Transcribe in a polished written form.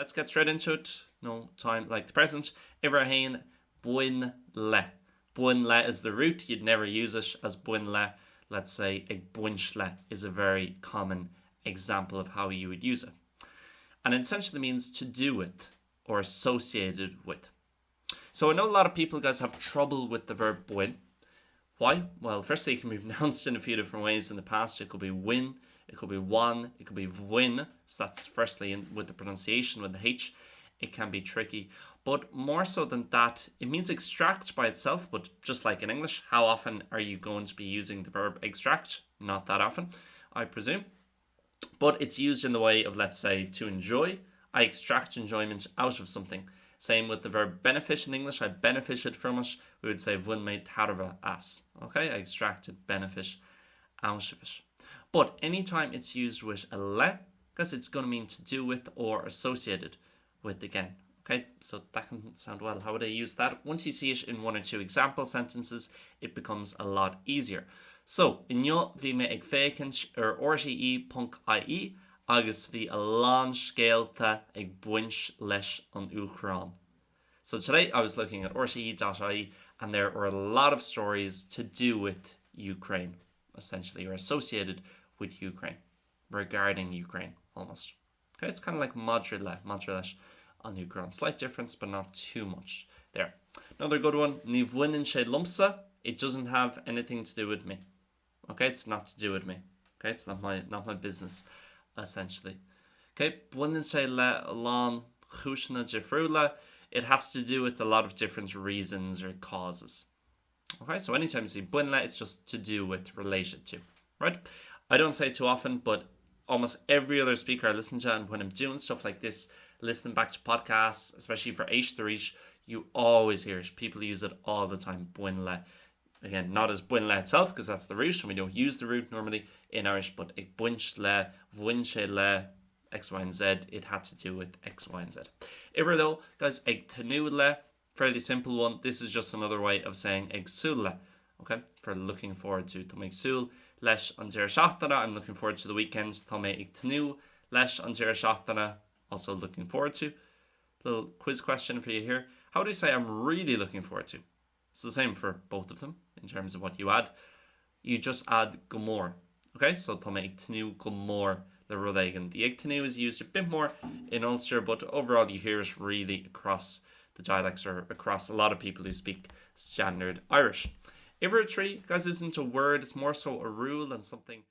Let's get straight into it. No time like the present. Uimhir a haon, bain le. Bain le is the root, you'd never use it as bain le. Let's say ag baint le is a very common example of how you would use it. And it essentially means to do with or associated with. So I know a lot of people guys have trouble with the verb bain. Why? Well, firstly, it can be pronounced in a few different ways in the past. It could be win, it could be one, it could be win. So that's firstly in, with the pronunciation with the H, it can be tricky. But more so than that, it means extract by itself, but just like in English, how often are you going to be using the verb extract? Not that often, I presume. But it's used in the way of, let's say, to enjoy. I extract enjoyment out of something. Same with the verb benefit in English, I benefited from it. We would say bhain mé tairbhe as. Okay, I extracted benefit out of it. But anytime it's used with a le, because it's going to mean to do with or associated with again. Okay, so that can sound well. How would I use that? Once you see it in one or two example sentences, it becomes a lot easier. So, inniu bhí mé ag féachaint ar rte.ie agus bhí a lán scéalta ag baint leis an Úcráin. So today I was looking at rte.ie and there were a lot of stories to do with Ukraine, essentially, or associated with Ukraine, regarding Ukraine, almost. Okay, it's kind of like maidir le, maidir leis an Úcráin. Slight difference, but not too much there. Another good one, ní bhaineann sé liomsa, it doesn't have anything to do with me. Okay, it's not to do with me. Okay, it's not my, not my business, essentially. Okay, baineann sé le a lán cúiseanna difriúla, it has to do with a lot of different reasons or causes. Okay, so anytime you see bain le, it's just to do with, related to, right? I don't say it too often, but almost every other speaker I listen to, and when I'm doing stuff like this, listening back to podcasts, especially for Éist Arís, you always hear it. People use it all the time, bain le. Again, not as bain le itself, because that's the root, and we don't use the root normally in Irish, but ag baint le, bhain sé le, X, Y, and Z, it had to do with X, Y, and Z. Uimhir a dó, guys, ag tnúth le, Fairly simple one, this is just another way of saying ag súil le, ok, for looking forward to. Tá mé ag súil leis an deireadh seachtaine, I'm looking forward to the weekend. Tá mé ag tnúth leis an deireadh seachtaine, also looking forward to. Little quiz question for you here. How do you say I'm really looking forward to? It's the same for both of them in terms of what you add. You just add go mór. Ok, so tá mé ag tnúth go mór le rud éigin. The ag tnúth is used a bit more in Ulster, but overall you hear it really across the dialects or across a lot of people who speak standard Irish. Uimhir a trí, guys, isn't a word, it's more so a rule and something.